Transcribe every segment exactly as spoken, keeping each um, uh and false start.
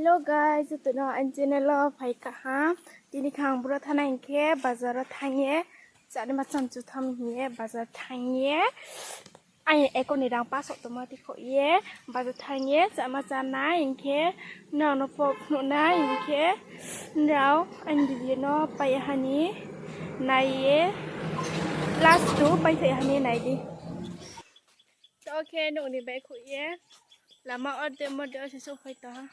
Hello guys, joto no aini channel wo phai kaham. Tini khe ang boro thanai hing khe bazar wo thanng ye, chanaima chamchu tham hing ye bazar thanng ye, aini account ni rang pasoh tongma tikhoh ye, bazar thanng ye chama chánai hing khe, nrao no pho phnuh nai hing khe, nrao aini video no pai ya ha ni nai ye, last to paithai ha ni nai di. To khe nouh ni baihkhouh ye, lama orde morde wo se souhphai tong ha.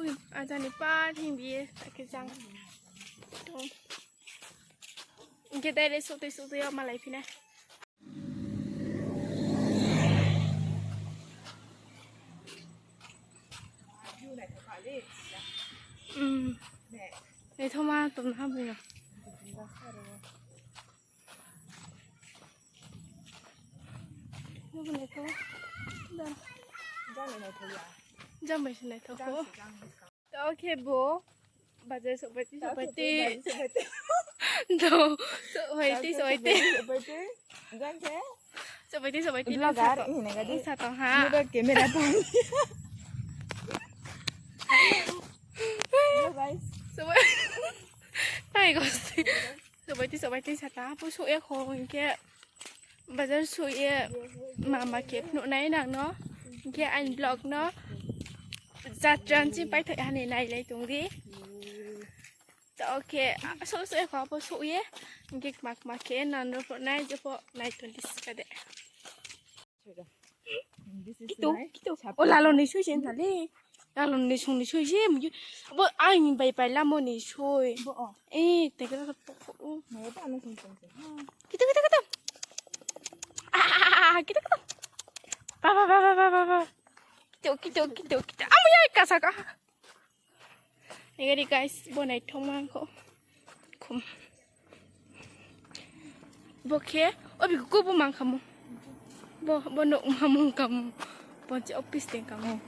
Ui, aja ni par hing bi ye, ta khe jang. Hing khe direct souhtui souhtui yo malai phi nai. Naithoma tong ha bung yo. Jang bai se naithok kho. To khe bo bazar souhphai ti souhphai ti. To souhphai ti souhphai ti. Souhphai ti souhphai ti. Vlogger, sa tong ha. Camera tong. Tai gosti. Souhphai ti souhphai ti sa tong ha. Bo souh ye kho hing khe. Bazar souh ye mama khe phnuh nai nang no. Hing khe aini vlog no jatran chi paithai ha ni nailai tong di. To khe, souh souh ye kho abo souh ye. Hing khe kma kma khe nang no phnuh nai jepho nai tong di ska de. Kitu, kitu. O lalo ni sui se na le. Lalo ni sung ni sui se. Bo aini bai pai lamo ni sui. Eh, te kata to. Kitu, kitu, kitu. Ah, kitu, kitu. Ba, ba, ba. Kitu, kitu, kitu, kitu. Amo ya kasa ka. Nai di guys, bo naithoma kho. Khum. Bo khe, o bi kuku bo mang kamo. Bo, bo nouh ma mung kamo. Ponche office teng kamo.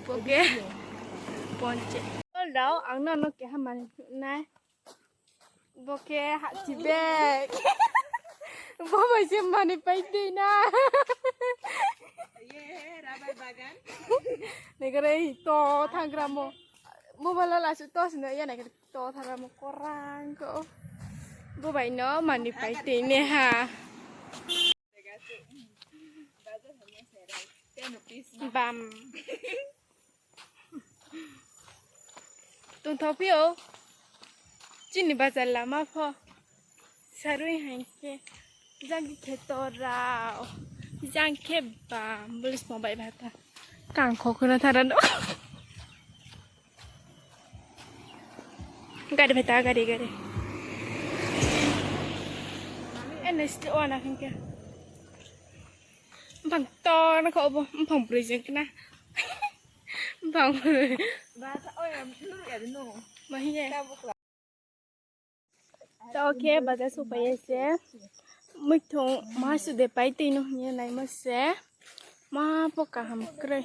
Bo khe, ponche. Rao, ang no no keha manoi phnuh nai. Bo khe hahchi bag. Bo bai se manoi pai dei na. Nai khe to thanng gra mo. Mobile la su to sino ya nai khe to thanng gra mo korang kho. Bo bai no manoi pai dei ne ha. Bam. Tongthao phi ou. Chini bazar lama pho. Sarui haing khe. Jang khe to rao. Jang khe bam. Police mo bai bata. Kang kho khuna thara no. Gari bata, gari, gari. Ene sli wana haing khe. Mphang to na kho bo, mphang broi jeng kna. Mphang broi. Ba, sa, oi, am, lur ya de no. Ma hi ye. Ka bukla. To khe bazar souhphai ye se. Muithung ma su de pai tei no hing ye naimo se. Ma pho kaham kroi.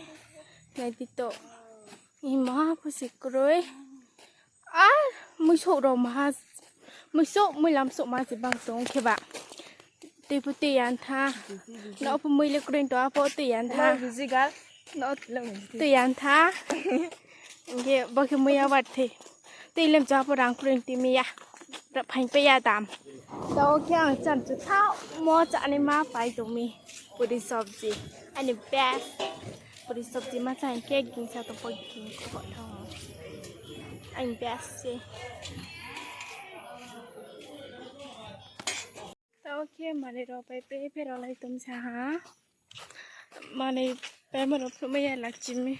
Nai di to. Ih, ma pho se kroi. A, muisouh rao maha, muisouh, muilam souh ma se bang tong khe ba. Tei pho tei ya tha. No pho mui le kroi to, a pho tei ya tha. No tei ya tha. Hing khe bo khe mui ya ba thei. Tei lem cha pho rang kroi ti mi ya. Ra phaing pe ya dam. To khe ang chan chu thao mo chanaima pai tong mi. Puri sabji. Ani best. Puri sabji ma chang khe gingsa tong pho ging kho thang. Ani best se. Tao khe manoi rao pai pe pherao lai tong sa ha. Manoi paimo rao phnuhmai ya lakchi mi.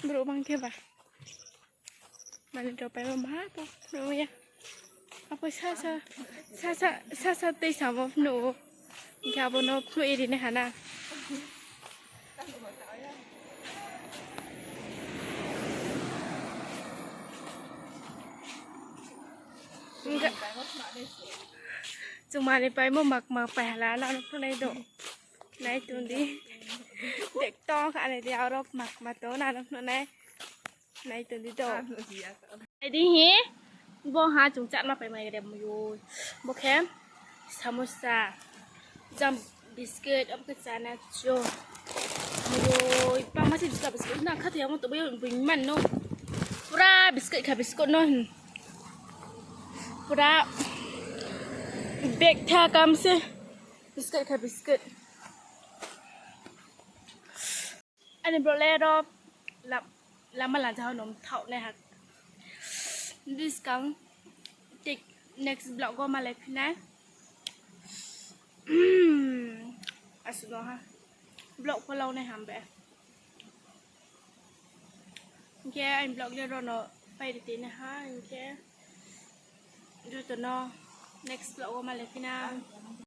Brouh bang khe ba. Manoi rao paimo maha to phnuhmai ya. Apo sasa, sasa, sasa tei samo phnuh ou. Hing khe abo no phnuh ye ri nai ha na. Hing khe chung manoi paimo mak mak pai hala, nang no phnuh nai do. Nai tong di. Dek tong kha nai di, aro mak mak tong, nang no phnuh nai. Nai tong di do. Nai di hi. Bo ha chung chánma pai mai re mui ou. Bo khe samosa, jam, biscuit, abo khe chana cho. Mui ou. Oi, bangma se biscuit, biscuit na khathoi yamo tongbai bini man no. Pura biscuit kha biscuit no. Pura bag tha kam se. Biscuit kha biscuit. Ani vlog le ro la-, lama lanja no mthaoh nai ha. Buskang tik next vlog wo malai phi nai. Asuh no ha. Vlog pho lau nai ham be. Hing khe aini vlog le ro no pai ri tei nai ha, hing khe joto no next vlog wo malai phi nai.